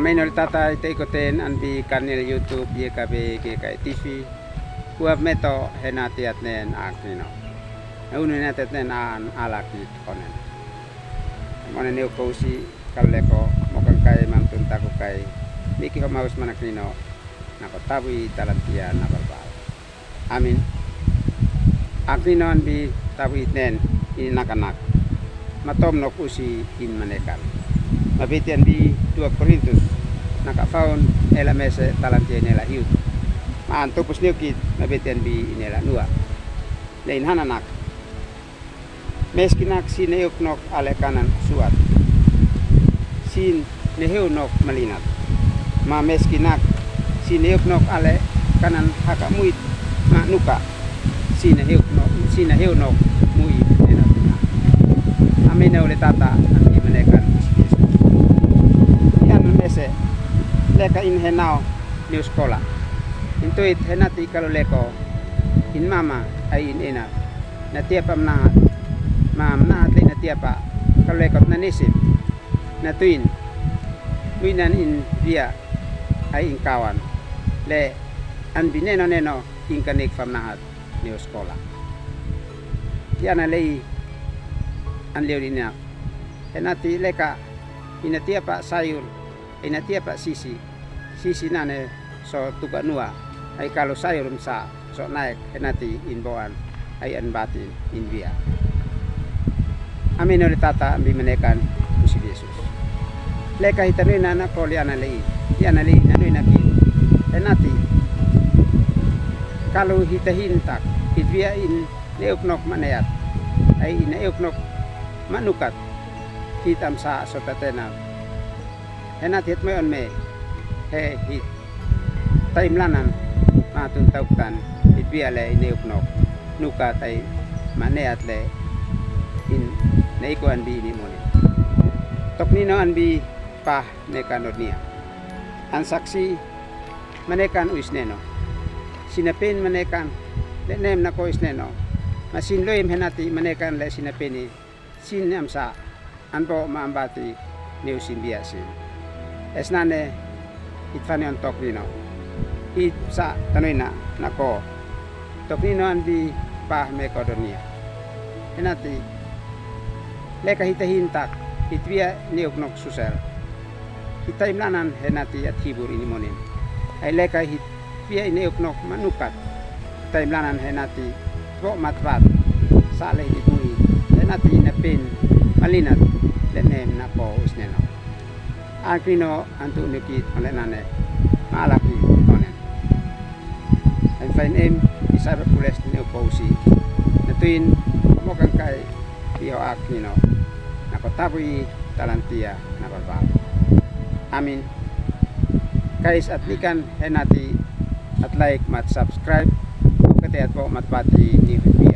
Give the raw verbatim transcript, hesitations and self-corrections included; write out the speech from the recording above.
Maino le tata ite ikoten an bi kanel YouTube ye kabe ke kai T V. Kuwa meto hena ti atnen a kino. Na unu hena ti atnen a an alaki konen. Mone ne ukousi kaleko mokan kai mamtun taku kai. Niki homa usmana kino. Nako tabui talantia na balbal. Amin. Akni no an bi tabu itnen in nakanak. Matom nok usi in manekan. Mabiti an bi dua Korintus. Naka faun ela mese talantia in ela hiu. Ma an tupus niukit mabiti an bi in ela nua. Le in hananak. Meski nak si ne euk nok ale kanan suat. Si ne heu nok malinat. Ma meski nak si ne euk nok ale kanan haka muit ma nuka. Si ne heu nok, si ne heu nok muit enat na. Amina ule tata an bi manekan Yesus. Ian mese leka in henao neu skola. In tuit henati kalu leko in mama ai in enat. Na tiapa mnahat. Ma mnahat le na tiapa. Kalu lekot na nesim. Na tuin. Muinan in via ai in kawan. Le an bi neno neno in kanik famnahat neu skola. Tiana lei an leu lina. Henati leka ina tiapa sayur. Ina tiapa sisi. Sisi nane so tuka nua. Ai kalu sayur msa so naek henati in boan. Ai an batin in via. Amino le tata an bi manekan usi Yesus. Leka hita nuina na ko liana lei. Liana lei na nuina ki. Henati. Kalu hita hintak. Hit via in ne euk nok maneat. Ai in ne euk nok manukat. Hita msa so tatena. Henat het me on me he hit. Tai mlanan ma tun tauktan hit via le in euk nok nuka tai maneat le in ne iko an bi ni moni. Tok nino an bi pah mekan odnia. An saksi manekan uis neno. Sina pen manekan le nem nako uis neno. Ma sin loim henati manekan le sina peni. Sin amsa an bo ma ambati neu sin bia sin. Esnane it fane on tok nino. It sa tanoina nako. Tok nino an bi pah me kodonia. Enati leka hita hintak it via neuk nok susel. Hita imlanan henati at hibur ini monin. Ai leka hit via in euk nok manukat. Tai mlanan henati bo matvat. Sa le hit mui henati ina pen malinat le nem nako usneno. An kino antu nukit male nane. Malaki onen. An fain em isaba kules neu kousi. Natuin mokan kai iho ak nino. Nako tabui talantia na balbal. Amin. Kais at nikan henati at like mat subscribe. Kete at bo mat bati ni hutbi